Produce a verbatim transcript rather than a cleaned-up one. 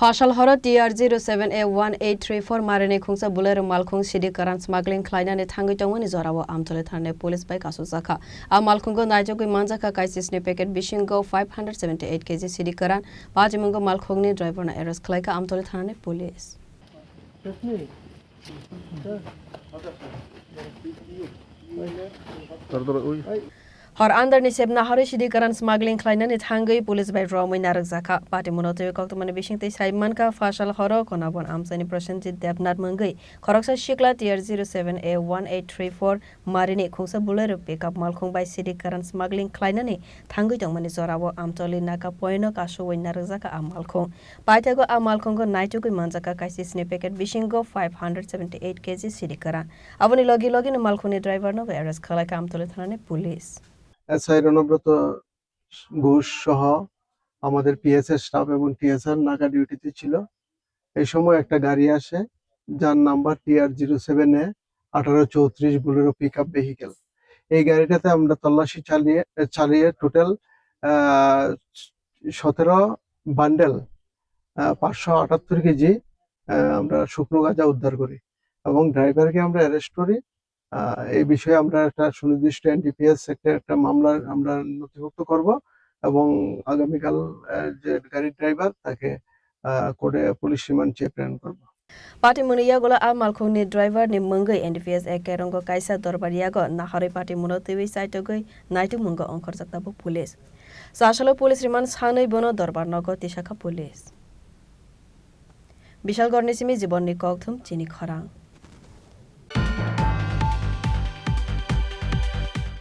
Pashal horo T R zero seven A one eight three four marini khungsa Bolero malkhung sidi kwran smuggling khlainani thangwi tongmani jorao Amtoli thanani police bai kasukjakha. A malkhungo naitugwi manjakha kaisisni packet bisingo five hundred seventy eight K G sidi kwran. Patimungo malkhungni driver no arrest khlaikha Amtoli thanani police. Hor andarni sebna harwi sidi kwran smuggling khlainani thangwi police bai romwi narwkjakha. Patimungo twiwi koktwmani bisingtwi sai mankha, Pashal horo Konabon amchaini Prosenjit Debnath mungwi khoroksa sikla T R zero seven A one eight three four marini khungsa Bolero pickup malkhung bai sidi kwran smuggling khlainani thangwi tongmani jorao Amtoli Naka poino kasugwi narwkjakha a malkhung. Paithago a malkhungo naitugwi manjakha kaisisni packet bisingo five hundred seventy eight K G sidi kwran. Aboni logi logino malkhungni driver nobo arrest khlaikha Amtoli thanani police. S I Ronobrot Ghosh সহ আমাদের পিএসএ স্টাফ এবং টিএসআর নাকা ডিউটিতে ছিল। এই সময় একটা গাড়ি আসে, যার নাম্বার টি আর জিরো সেভেন এ আঠারো চৌত্রিশ বুলেরো পিক আপ ভেহিকেল। এই গাড়িটাতে আমরা তল্লাশি চালিয়ে, চালিয়ে টোটাল, আহ, সতেরো বান্ডেল, আহ, পাঁচশো আটাত্তর কেজি, আহ, আমরা শুকনো গাঁজা উদ্ধার করি এবং ড্রাইভারকে আমরা অ্যারেস্ট করি। আহ, এই বিষয়ে আমরা একটা সুনির্দিষ্ট এনডিপিএস একটা, একটা মামলা আমরা নথিভুক্ত করব এবং আগামীকাল, আহ, যে গাড়ির ড্রাইভার তাকে, আহ, কোর্টে পুলিশ রিমান্ড চেয়ে প্রেরণ করব। Patimungni yagulo a malkhungni driver ni mungwi N D P S A Kerongo kaisa dorbar yago naharwi patimungno twiwi chaitogwi naitukmungo ongkhorjak tabuk police. Chasalo police remand sanwi bono dorbar nogo tisakha police. Bishalgarhni simi Jibonni kokthum chini khorang.